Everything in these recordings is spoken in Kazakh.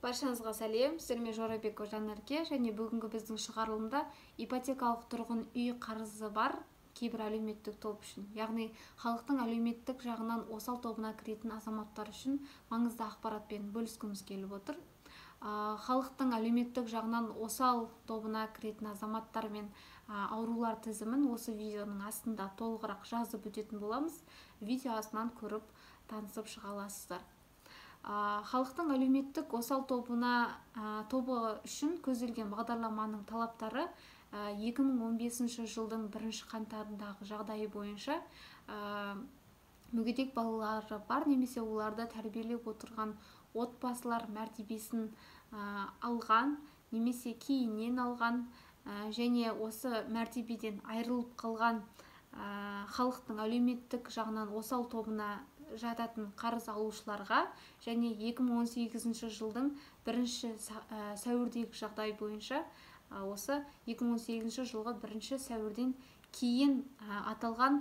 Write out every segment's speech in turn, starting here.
Баршаңызға сәлем, сіздермен Жорабекова Жанерке, және бүгінгі біздің шығарылымда ипотекалық тұрғын үй қарызы бар кейбір әлеуметтік топ үшін, яғни халықтың әлеуметтік жағынан осал тобына кіретін азаматтар үшін маңызды ақпаратпен бөліскіміз келіп отыр. Халықтың әлеуметтік жағынан осал тобына кіретін азаматтар мен аурулар тізімін осы видеоның астында толығырақ жазып өтетін боламыз. Видео астынан көріп танысып шыға аласыздар. Халықтың әлеуметтік осал тобы үшін көзделген бағдарламаның талаптары 2015 жылдың 1 қаңтарындағы жағдайы бойынша мүгедек балалары бар немесе оларды тәрбиелеп отырған отбасылар мәртебесін алған немесе кейіннен алған және осы мәртебеден айырылып қалған халықтың әлеуметтік жағынан осал тобына жататын қарыз алушыларға және 2018 жылдың 1 сәуірдегі жағдай бойынша осы 2018 жылғы 1 сәуірден кейін аталған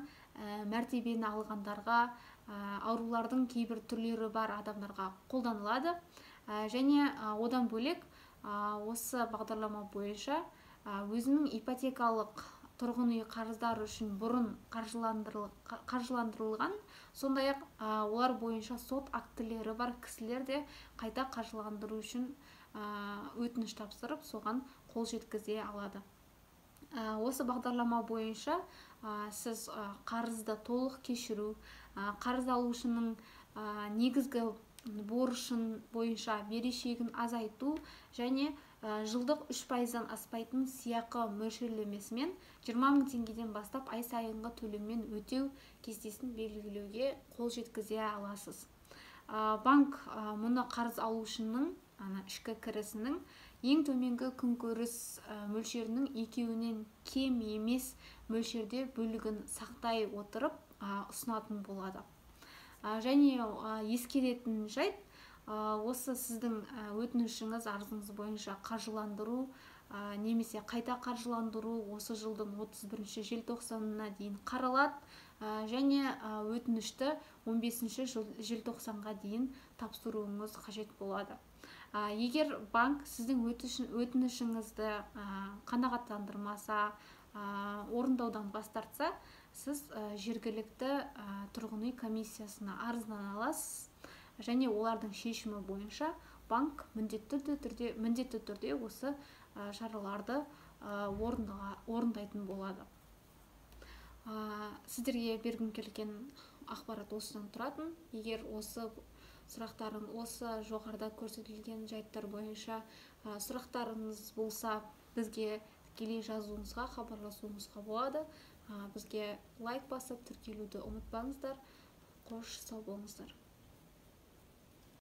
мәртебені алғандарға, аурулардың кейбір түрлері бар адамдарға қолданылады. Және одан бөлек осы бағдарлама бойынша өзінің ипотекалық тұрғын үй қарыздары үшін бұрын қаржыландырылған, сондай-ақ олар бойынша сот актілері бар кісілер де қайта қаржыландыру үшін өтініш тапсырып, соған қол жеткізе алады. Осы бағдарлама бойынша сіз қарызды толық кешіру, қарыз алушының негізгі борышын бойынша берешегін азайту және жылдық 3%-дан аспайтын сыйақы мөлшерлемесімен 20 мың теңгеден бастап ай сайынғы төлеммен өтеу кестесін белгілеуге қол жеткізе аласыз. Банк мұны қарыз алушының ішкі кірісінің ең төменгі күнкөріс мөлшерінің екеуінен кем емес мөлшерде бөлігін сақтай отырып ұсынатын болады. Және ескеретін жайт, осы сіздің өтінішіңіз, арызыңыз бойынша қаржыландыру немесе қайта қаржыландыру осы жылдың 31 желтоқсанына дейін қаралады және өтінішті 15 желтоқсанға дейін тапсыруыңыз қажет болады. Егер банк сіздің өтінішіңізді қанағаттандырмаса, орындаудан бас тартса, сіз жергілікті тұрғын үй комиссиясына арыздана аласыз және олардың шешімі бойынша банк міндетті түрде осы шараларды орындайтын болады. Сіздерге бергім келген ақпарат осыдан тұратын. Егер осы сұрақтарың, осы жоғарыда көрсетілген жайттар бойынша сұрақтарыңыз болса, бізге тікелей жазуыңызға, хабарласуыңызға болады. Бізге лайк басып, тіркелуді ұмытпаңыздар. Қош, сау болыңыздар.